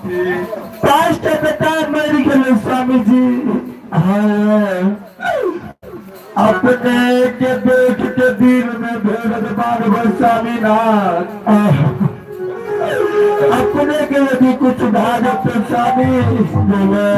पाँचटा बेटा मरि गेल स्वामीजी। हाँ, अपने के देख के दिल में भेद बार स्वामीनाथ। अपने के यदि कुछ भागत स्वामी बोले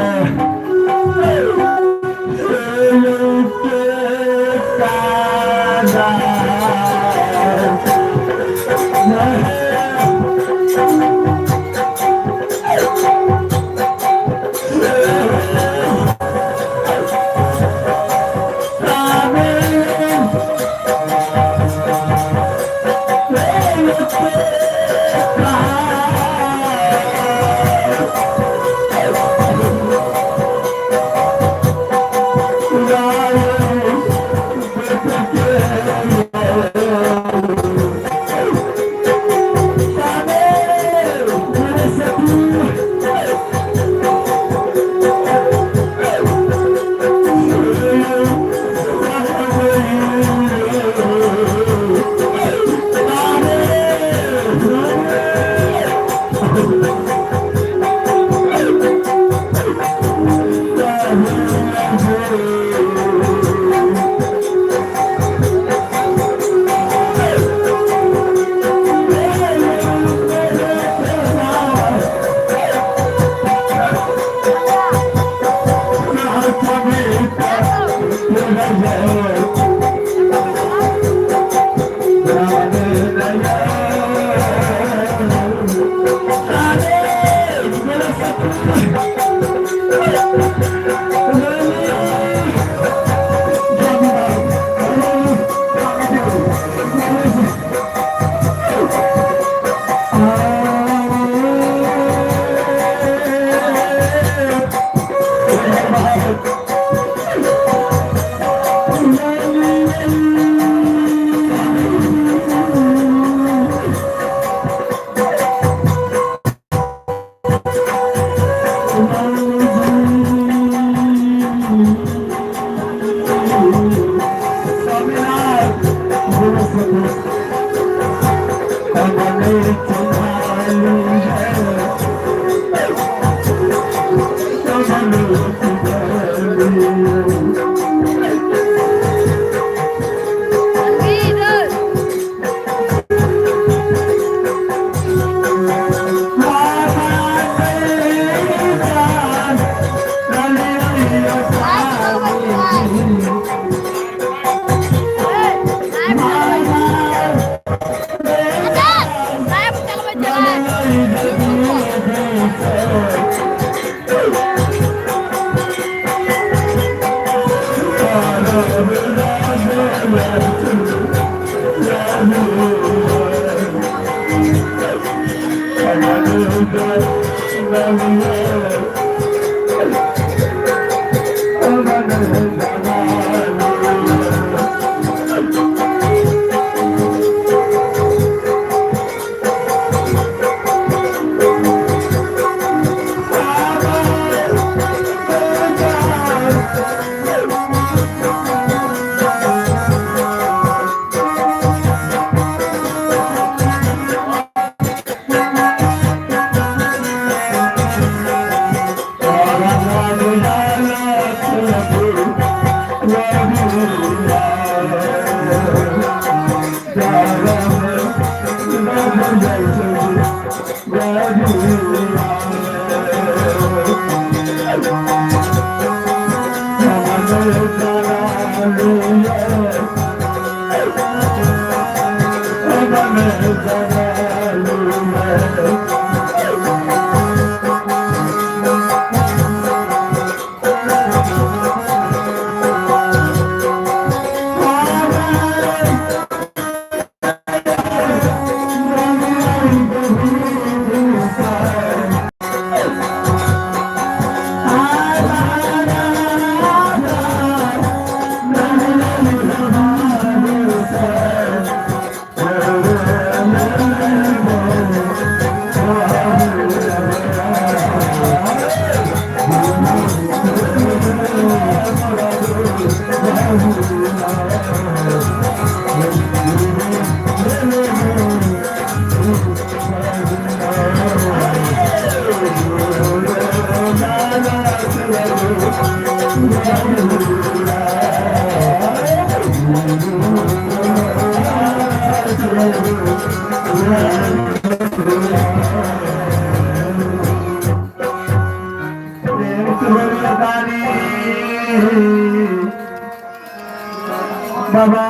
बाबा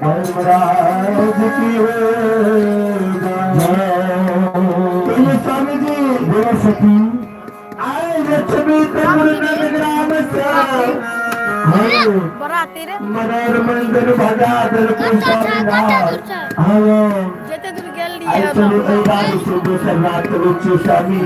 धर्मराज की स्वामी जी बोलो सखी आए लक्ष्मी ग्राम से मनोर मंदिर भजा दर स्वामी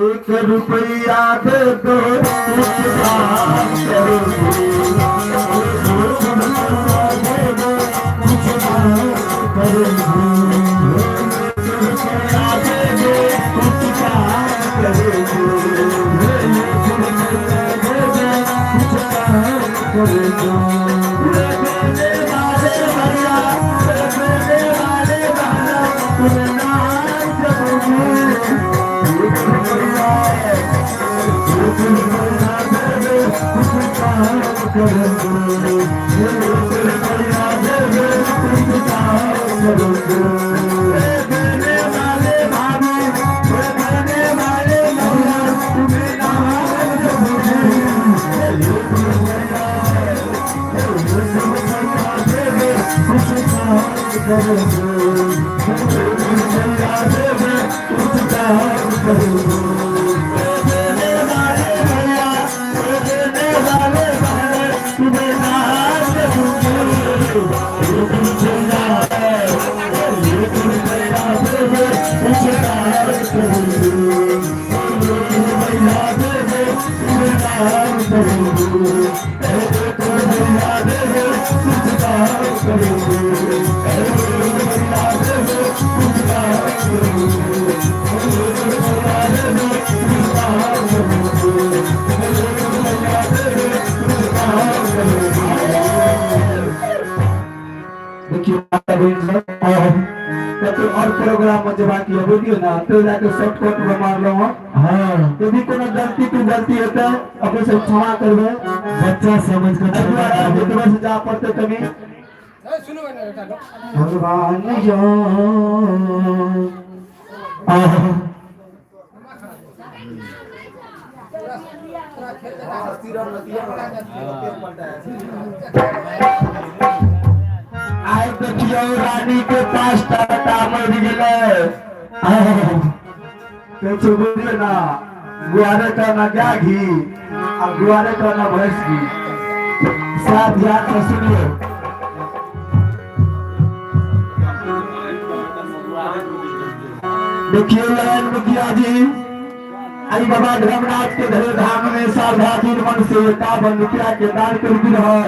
एक रुपया दे दो। करूंगी। भैया देवे कुछ काम करूंगी। देने वाले भाभी, देने वाले भैया, तुम्हें नाम करूंगी। भैया देवे कुछ काम करूंगी। भैया देवे कुछ काम करूंगी। देने वाले भैया, देने वाले भैया, तुम्हें नाम करूंगी। भैया देवे कुछ काम करूंगी। भैया देवे तुम्हें नाम करूंगी। भैया देवे कुछ काम करूंगी। भैया देवे कुछ काम करूंगी। भैया देवे कुछ काम करूंगी। भैया देवे कुछ काम करूंगी। देखियो माता बहन सब, कतौ और प्रोग्राम में जेबाक यऽ बुझलियौ ने, ताहि लए कऽ शॉर्टकट मे मारलहुँ हँ। यदि कोनो गलती टू गलती हेतै अपने सब क्षमा करबै। बच्चा समझ के एहि दुआरे जतबे से जा पड़तै कनि। भगवान यो आह आइ देखियौ रानी के 5टा बेटा मरि गेलै। आह कहै छै बुझलियै ना, गुआरे का ना गाय घी आ गुआरे का ना भैंस घी। साफ ध्यान से सुनियो। देखियो ललन मुखिया जी, आई बाबा धर्मनाथ के धरे धाम में साधा दिन मन से 51 रुपया के दान कर दी है।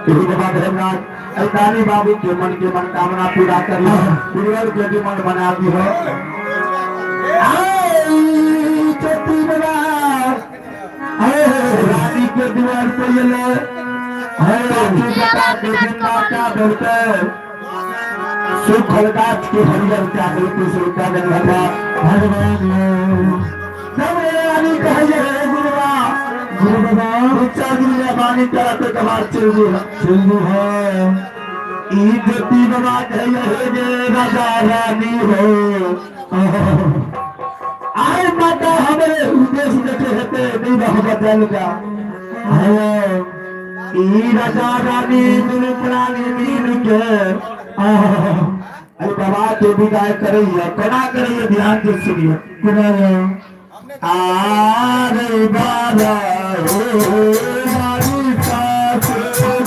यही बाबा धर्मनाथ आई दानी बाबू के मन के मनोकामना पूरा करी, गुरुवर के भी मन बना दी हो। आई चौथी बाबा रानी के द्वार पर ये ले सुखल गाछ के हरियर क्या देते से क्या जन भगवान भगवान सब रानी कहिए हे गुरुवा, गुरु बाबा ऊंचा गुरुवा बानी कराते कबार चल जी चल है। ई ज्योति बाबा कहिए हे गे राजा रानी हो, आय माता हमरे उद्देश्य देखे हेते नहीं बाबा जल का। ई राजा रानी दुनू प्राणी मिल के अरे बाबा के विदाई करैया, कोना करैया, ध्यान से सुनियो। कोना आरे बाबा हो बारी सास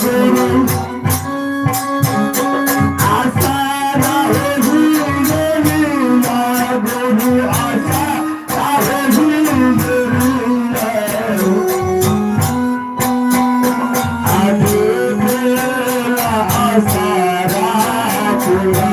गुरु आशा रहे गुरु, आशा रहे गुरु, आशा पूरा।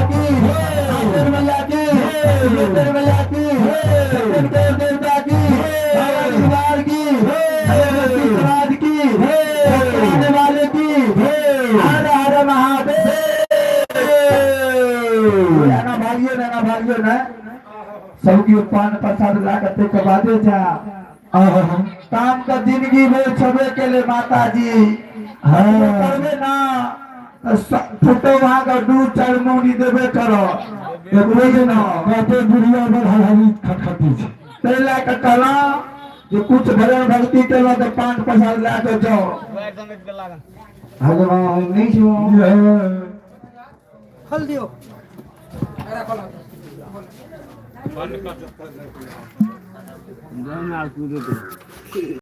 की, आंचल मैया की, सिद्धेश्वर मैया की, सज्जन देव देवता की, बाबा दरबार की, हरे समाज की, आने वाले की, हर हर महादेव। एना भागियो ना, एना भागियो ना, सब केओ पान प्रसाद ला के ताहिके बादे जा। आहा काम का जिंदगी में छबे के लिए माता जी हाँ। करबे ना तो फुटो वहां का दूध चार मौनी देबे करो देखबे ना। कते बुढ़िया बड़ हलहली खटखटी छै। ताहि लए के कहलहुँ जे कुछ भजन भक्ति केलहुँ तऽ पान प्रसाद लए के जाओ। भगवान नहीं छो। खोल दियो।